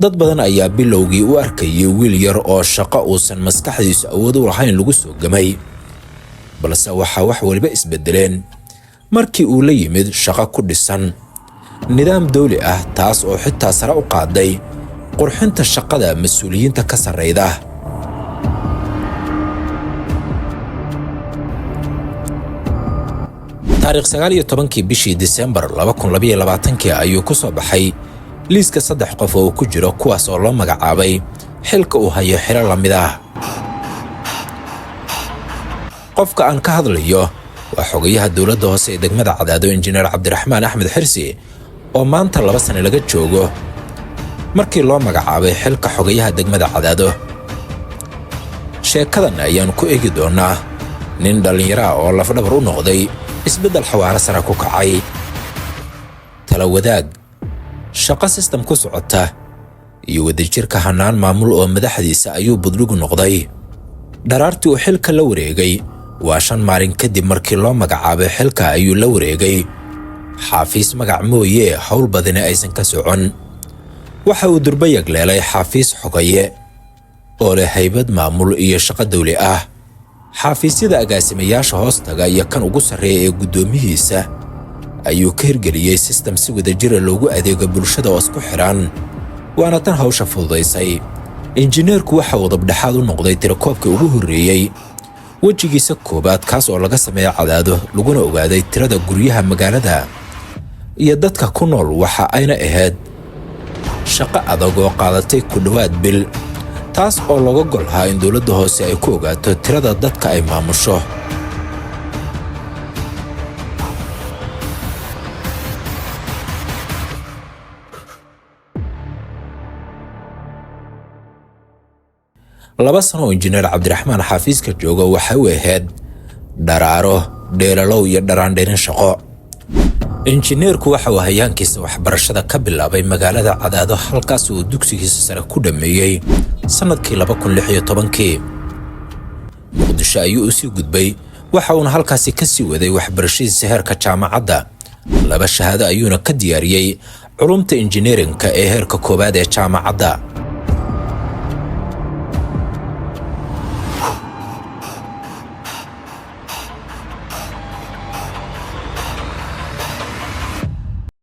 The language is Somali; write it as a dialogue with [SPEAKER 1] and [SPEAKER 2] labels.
[SPEAKER 1] Dad badan ayaa bilowgii u arkayay wiil yar oo shaqo uusan maskaxdiisu awood u lahayn lagu soo gamay, balse waxaa wax waliba isbedeleen markii uu la yimid shaqo ku dhisan nidaam dawli ah, taas oo xitaa sare u qaaday qurxinta shaqada mas-uuliyiinta ka sarreyda. Taariikh 19-kii bishii Disembar 2022-kii ayuu ku soo baxay liiska 3 qof oo uu ku jiro, kuwaas oo loo magacaabay xilka uu hayo xilo la mid ah. Qofka aan ka hadlayo waa xogayaha dowladda hoose ee degmada Cadaado, Injineer Cabdiraxmaan Axmed Xirsi, oo maanta 2 sano laga joogo markii loo magacaabay xilka xogayaha degmada Cadaado. Sheekadan ayaan ku eegi doonaa nin dhallinyaro ah oo lafdhabar u noqday isbeddel xawaaro sare ku kacay, tala wadaag, shaqo sistem ku socota iyo wadajirka hannaan maamul oo madaxdiisa ayuu budhigu noqday. Dharaartii uu xilka la wareegay, waa 5 maalin kadib markii loo magacaabay xilka, ayuu la wareegay xaafiis magac mooye howl badani aysan ka socon. Waxa uu durba yagleelay xaafiis xogaye oo leh haybad maamul iyo shaqo dawli ah. Xaafiisyada agaasimayaasha hoostaga iyo kan ugu sarreeya ee guddoomihiisa ayuu ka hirgeliyey sistem si wadajira loogu adeego bulshada oo isku xidhan, waana tan hawsha fududaysay. Injineerku waxa uu dabdhexaad u noqday tirakoobkii ugu horreeyey wejigiisa koowaad, kaas oo laga sameeya Cadaado, laguna ogaaday tirada guryaha magaalada iyo dadka ku nool. Waxa ayna ahayd shaqo adag oo qaadatay ku dhowaad bil, taas oo looga golhaa in dowladda hoose ay ku ogaato tirada dadka ay maamusho. 2 sano oo Injineer Cabdiraxmaan xafiiska jooga waxa uu ahayd dharaaro, dheelalow iyo dharaandherin shaqo. Injineerku waxa uu hayaankiisa waxbarashada ka bilaabay magaalada Cadaado, halkaas uu dugsigiisa sare ku dhammeeyey sannadkii 2016-kii. Muqdisho ayuu u sii gudbay, waxa uuna halkaasi ka sii waday waxbarashadiisa heerka jaamacadda. 2 shahaado ayuuna ka diyaariyey culumta injineerinka ee heerka koowaad ee jaamacadda.